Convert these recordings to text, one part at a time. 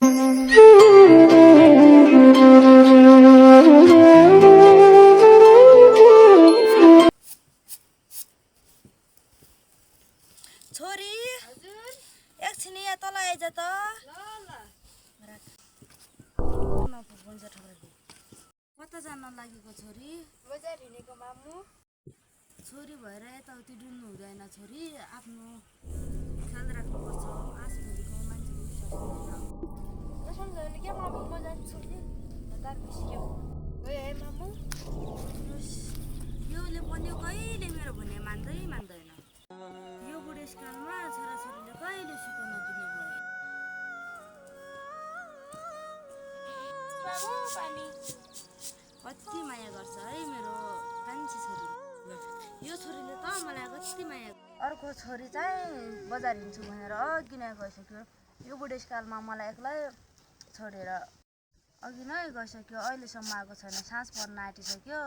छोरी एकछिन यहाँ तल आइज त कता जान लागेको छोरी? बजार हिँडेको मामु। छोरी भएर यताउति डुल्नु हुँदैन छोरी, आफ्नो ख्याल राख्नुपर्छ। आजभोलिको मान्छेको विश्वास हुँदैन। सम्झाउने के मामु, म जान्छु कि हतार बिस्क्यो है मामु। योले पनि कहिले मेरो भन्ने मान्दैन। यो बुढेसकालमा छोराछोरीले कहिले सुख नदिने भयो। मामु पानी कति माया गर्छ है मेरो कान्छी छोरी। यो छोरीले त मलाई कति माया। अर्को छोरी चाहिँ बजार हिँड्छु भनेर अघि नै गइसक्यो। यो बुढेसकालमा मलाई एक्लै छोडेर अघि नै गइसक्यो। अहिलेसम्म आएको छैन, साँझ पर्न आँटिसक्यो।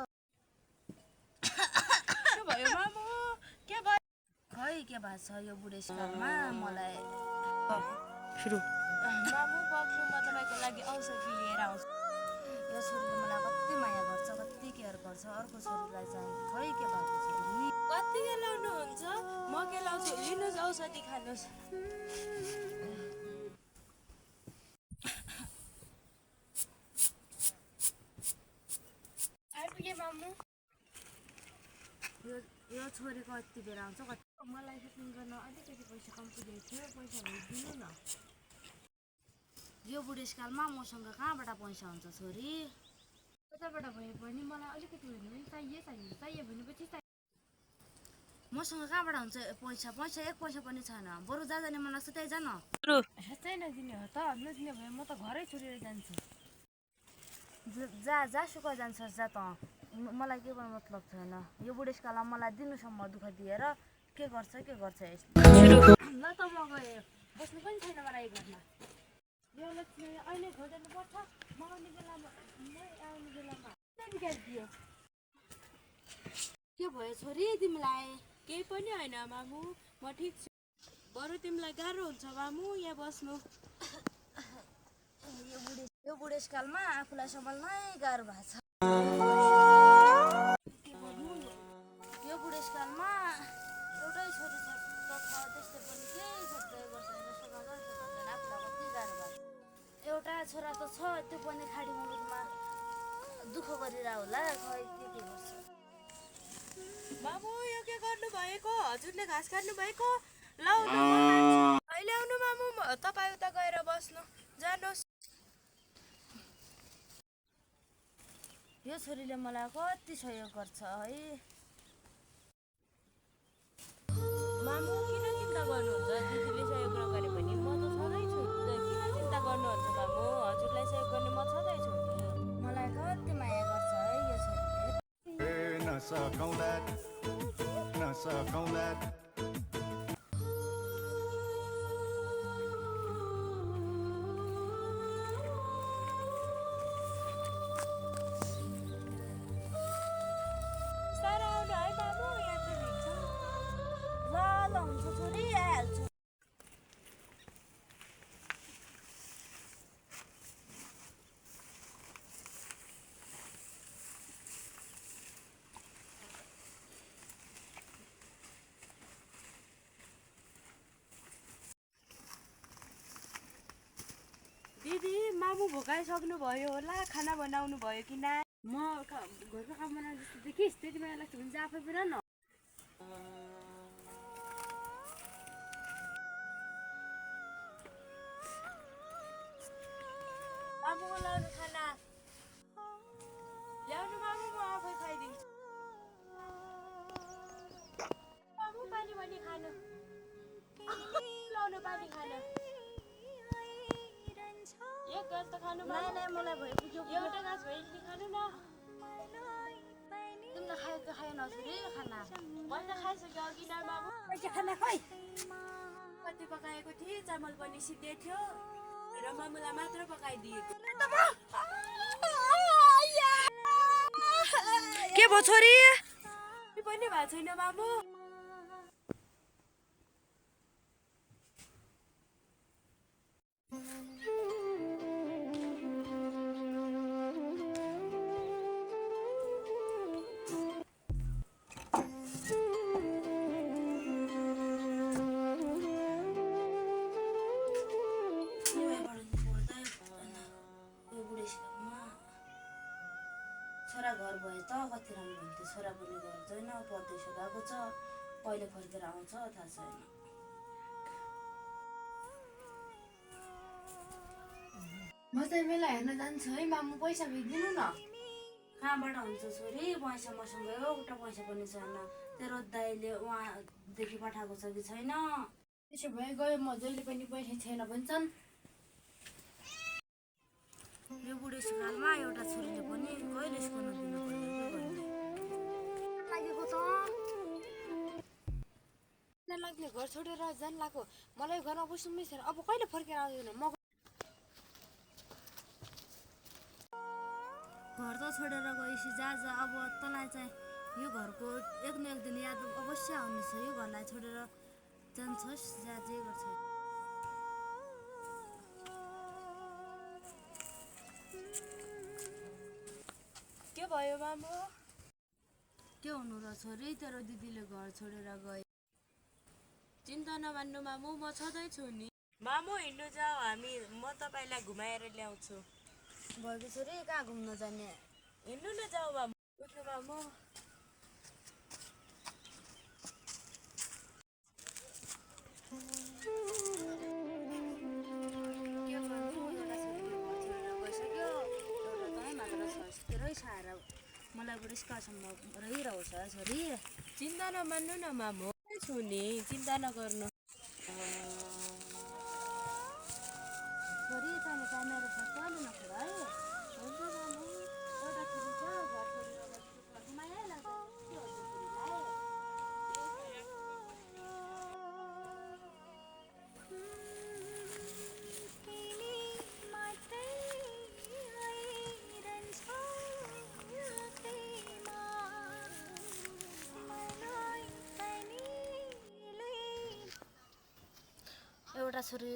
के भयो मामु? के भयो? खै के भएको छ यो बुढेसकालमा मलाई। सुरु मामु बग्नु, म तपाईँको लागि औषधि लिएर आउँछु। यो छोरीले मलाई कति माया गर्छ, कति केयर गर्छ। अर्को छोरीलाई चाहिँ खै के भएको छ नि। कति के लाउनुहुन्छ? म के लाउँछु, लिनुहोस् औषधि खानुहोस्। आइपुगे मामु। यो छोरी कति बेर आउँछ? मलाई सुटिङ गर्न अलिकति पैसा कम्ती थियो, पैसा दिनु न। यो बुढेसकालमा मसँग कहाँबाट पैसा हुन्छ छोरी? कताबाट भए पनि मलाई अलिकति भन्नु पनि चाहियो भनेपछि मसँग कहाँबाट हुन्छ पैसा? एक पैसा पनि छैन। बरु जहाँ जाने मन लाग्छ त्यही जान। साँच्चै नदिने हो त? नदिने भए म त घरै छोडेर जान्छु। जा सुख जान्छस् जा त। मलाई के पनि मतलब छैन। यो बुढेसकालमा मलाई दिनुसम्म दुःख दिएर के गर्छ यस्तो। ल त म गएँ, बस्नु पनि छैन मलाई घरमा। यो लक्ष्मी अहिले खोज्नु पर्छ, म आउने बेलामा बिगारिदियो। के भयो छोरी तिमीलाई? केही पनि होइन मामु, म ठिक छु। बरु तिमीलाई गाह्रो हुन्छ मामु यहाँ बस्नु। यो बुढेसकालमा आफूलाई सम्हाल्नै गाह्रो भएको छ। यो बुढेसकालमा एउटै छोरी छ, त्यस्तै पनि केही सोच्दै गर्दैन, आफूलाई कति गाह्रो भएको। एउटा छोरा त छ, त्यो पनि खाडी मुलुकमा दुःख गरिरह होला। खै के गर्छ मामु? यो के गर्नु भएको? हजुरले घाँस काट्नु भएको? ल अहिले आउनु मामु, तपाईँ उता गएर बस्नु जानुहोस्। यो छोरीले मलाई कति सहयोग गर्छ है। मामु किन चिन्ता गर्नुहुन्छ? दिदीले सहयोग नगरे पनि म त सधैँ छु। किन चिन्ता गर्नुहुन्छ मामु? हजुरलाई सहयोग गर्ने म सधैँ छु नि। मलाई कति माया गर्छ है यो छोरीले। सारा आउनु है मामु, यहाँ चाहिँ भिड्छ। ल हुन्छ छोरी, आइहाल्छु। दिदी मामु भोकाइसक्नु भयो होला, खाना बनाउनु भयो कि ना? म घरको काम बनाएर जस्तो देखिस्, त्यति बेला लाग्छ भने चाहिँ आफै बिना न। मामुको लाउनु खाना। ल्याउनु मामु, म आफै खाइदिन्छु। मामु पानी पनि खानु। लाउनु पानी खानु। एक गाँस त खानु मामु। नै मलाई भयो पुग्यो। एउटा गाँस भइसक्यो, खानु न। तिमीले खायो त खाएन छोरी खाना? मैले खाइसक्यो अघि नै मामु। खाना खै? कति पकाएको थिएँ, चामल पनि सिद्धै थियो र मामुलाई मात्र पकाइदिएको। के भयो छोरी? पनि भएको छैन मामु। छोरा पनि घर छैन, परदेश गएको छ, कहिले फर्केर आउँछ थाहा छैन। म चाहिँ मेला हेर्न जान्छु है मामु, पैसा भिदिनु न। कहाँबाट हुन्छ छोरी, पैसा मसँग एउटा पैसा पनि छैन। तेरो दाइले उहाँदेखि पठाएको छ कि छैन? त्यसो भए गयो, म जहिले पनि पैसा छैन भन्छन्। यो बुढेसकालमा एउटा छोरीले पनि कहिले स्कुल दिनु पर्यो कि भन्ने लागेको त। लाग्ने घर छोडेर जान लाग्यो, मलाई घरमा बस्नु पनि छैन। अब कहिले फर्केर आउँदैन म। घर त छोडेर गएपछि जा अब तँलाई चाहिँ यो घरको एक न एक दिन याद अवश्य आउनेछ। यो घरलाई छोडेर जान्छस्, जा जे गर्छ। के भयो मामु? के हुनु र छोरी, तेरो दिदीले घर छोडेर गए। चिन्ता नमान्नु मामु, म छँदैछु नि। मामु हिँड्नु जाऊ, म तपाईँलाई घुमाएर ल्याउँछु। भयो छोरी, कहाँ घुम्न जाने? हिँड्नु न जाऊ मामु। उठ्नु मामु। के गर्नु, एउटा छोरीले घर छोडेर गइसक्यो, एउटा तँ मात्र छस्। तेरै सहारा मलाई बुढेसकालसम्म रहिरहोस् है छोरी। चिन्ता नमान्नु न मामु, छु नि, चिन्ता नगर्नु। छोरी तैँले चाहिँ मेरो साथ कहिले नखेल है। हुन्छ मामु, एउटा छोरी छ, घर छोडेर गएपछि घरको माया लाग्छ के हुन्छ छोरीलाई। एउटा छोरी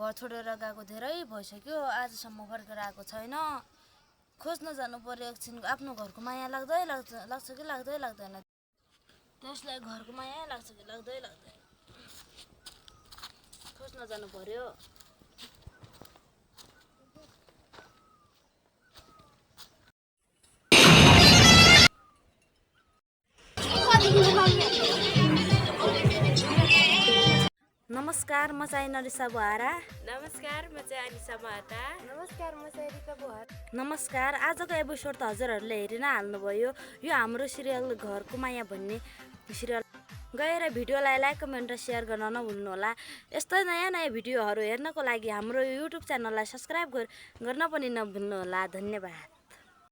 घर छोडेर गएको धेरै भइसक्यो, आजसम्म फर्केर आएको छैन। खोज्न जानु पर्यो एकछिन। आफ्नो घरको माया लाग्छ कि लाग्दैन? त्यसलाई घरको माया लाग्छ कि लाग्दैन? खोज्न जानु पर्यो। नमस्कार, म चाहिँ नरिसा बुहारा। नमस्कार, म चाहिँ अनिसा महता। नमस्कार, म चाहिँ रिका बुहार। नमस्कार, आजको एपिसोड त हजुरहरूले हेरि नै हाल्नुभयो। यो हाम्रो सिरियल घरको माया भन्ने सिरियल गएर भिडियोलाई लाइक, कमेन्ट र सेयर गर्न नभुल्नुहोला। यस्तै नयाँ नयाँ भिडियोहरू हेर्नको लागि हाम्रो युट्युब च्यानललाई सब्सक्राइब गर्न पनि नभुल्नुहोला। धन्यवाद।